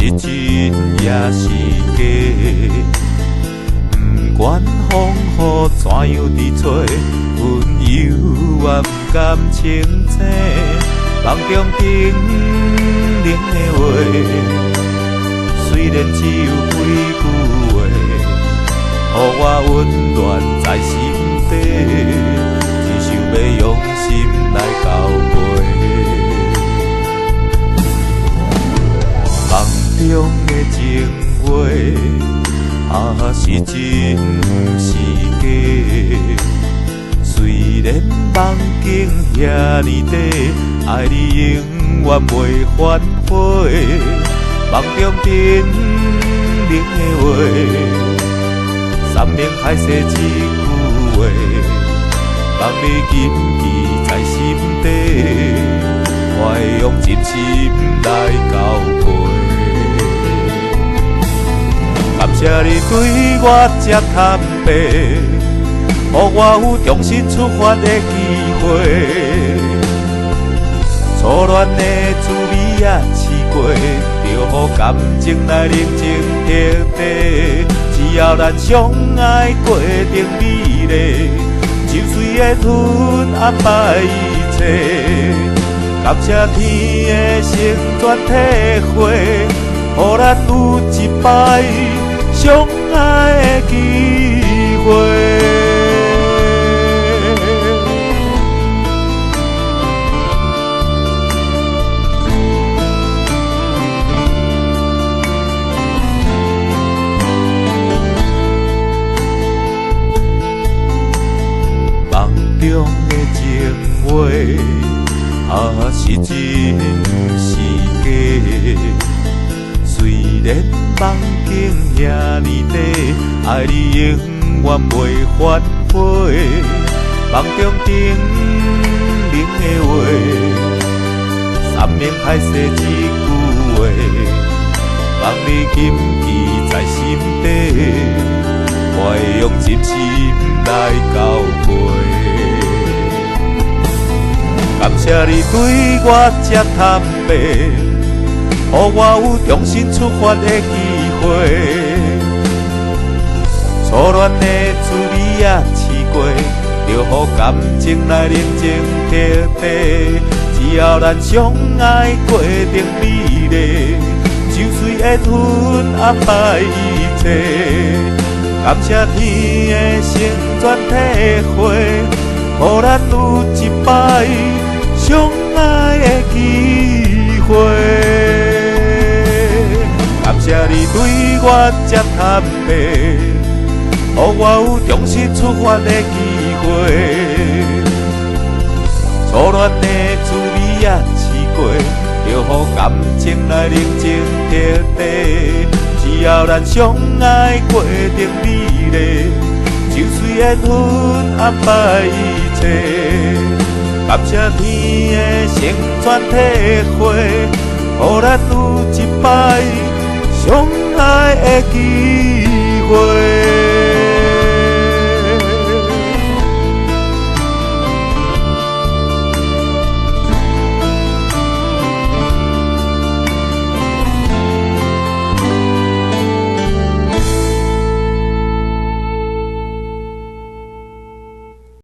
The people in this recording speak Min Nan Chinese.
是真抑是假？不管風雨怎樣佇吹，溫柔我毋甘清醒。夢中叮嚀的話，雖然只有幾句話，予我溫暖在心底，只想欲用心來交陪。夢中的情話，啊是真是假？雖然夢境遐爾短，愛你永遠袂反悔。夢中叮嚀的話，山盟海誓這句話，望你謹記在心底，我會用真心來交陪。感謝你對我這坦白，予我有重新出發的機會。初戀的滋味也試過，著予感情來冷靜徹底。只要咱相愛過程美麗，就隨緣分安排一切。感謝天的成全體會，予咱有一擺相愛的機會。夢中的情話，啊是真是假？雖然夢境遐爾短，愛你永遠袂反悔。夢中叮嚀的話，山盟海誓這句話，望你謹記在心底，我會用真心來交陪。感謝你對我這坦白，予我有重新出發的機會。初戀的滋味也試過，著予感情來冷靜徹底。只要咱相愛過程美麗，就隨緣分安排一切。感謝天的成全體會，予咱有一擺相愛的機會。感謝你對我這坦白，予我有重新出發的機會。初戀的滋味也試過，著予感情來冷靜徹底。只要咱相愛過程美麗，就隨緣分安排一切。感謝天的成全體會，予咱有一擺相愛的機會。